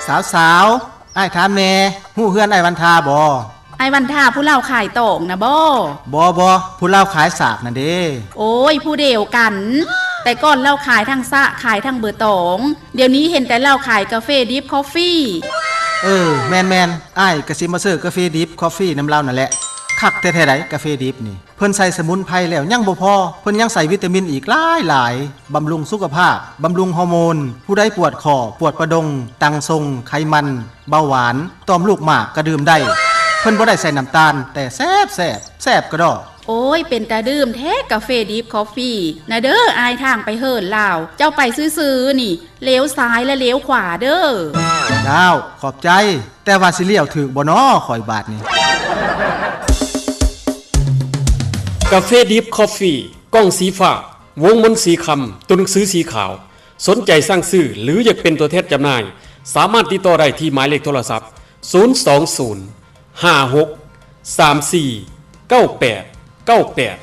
ສາວໆ ອ້າຍຖາມແດ່ ຮູ້ເຮືອນອ້າຍວັນທາບໍ່? ອ້າຍວັນທາຜູ້ລາວຂາຍຕອງນະບໍ? ບໍ່ໆ ຜູ້ລາວຂາຍສາກນັ້ນເດ້. ໂອ້ຍ ຜູ້ດຽວກັນ ແຕ່ກ່ອນລາວຂາຍທັງສາກ ຂາຍທັງເບີຕອງ ດຽວນີ້ເຫັນແຕ່ລາວຂາຍກາເຟດິບຄອບຟີ. ເອີ ແມ່ນໆ ອ້າຍກະຊິມາຊື້ກາເຟດິບຄອບຟີນຳລາວນັ້ນແຫຼະ ຄັກແທ້ໆໃດ໋ ກາເຟດິບນີ້. ເພິ່ນໃສ່ສະໝຸນໄພແລ້ວຍັງບໍ່ພໍ ເພິ່ນຍັງໃສ່ວິຕາມິນອີກຫຼາຍໆ ບຳລຸງສຸຂະພາບ ບຳລຸງຮໍໂມນ ຜູ້ໃດປວດຂໍ້ ປວດປະດົງ ຕັງຊົງ ໄຂມັນ ເບົາຫວານ ຕ່ອມລູກໝາກກະດື່ມໄດ້. ເພິ່ນບໍ່ໄດ້ໃສ່ນ້ຳຕານ ແຕ່ແຊບໆ ແຊບກະດອກ. ໂອ້ຍ ເປັນຕາດື່ມແທ້ກາເຟດິບຄອບຟີນະເດີ. ອ້າຍທາງໄປເຫີນລາວ ເຈົ້າໄປຊື່ໆນີ້ ຫຼຽວຊ້າຍແລະຫຼຽວຂວາເດີ. ເຈົ້າ ຂອບໃຈ ແຕ່ວ່າຊິລ້ຽວຖືກບໍ່ນໍຂ້ອຍບາດນີ້? ກາເຟດິບຄອບຟີ ກ່ອງສີຟ້າ ວົງມົນສີຄຳ ຕົວໜັງສືສີຂາວ. ສົນໃຈສັ່ງຊື້ ຫຼື ຢາກເປັນຕົວແທນຈຳໜ່າຍ ສາມາດຕິດຕໍ່ໄດ້ທີ່ໝາຍເລກໂທລະສັບ ສູນສອງສູນ ຫ້າຫົກ ສາມສີ່ ເກົ້າແປດ ເກົ້າແປດ.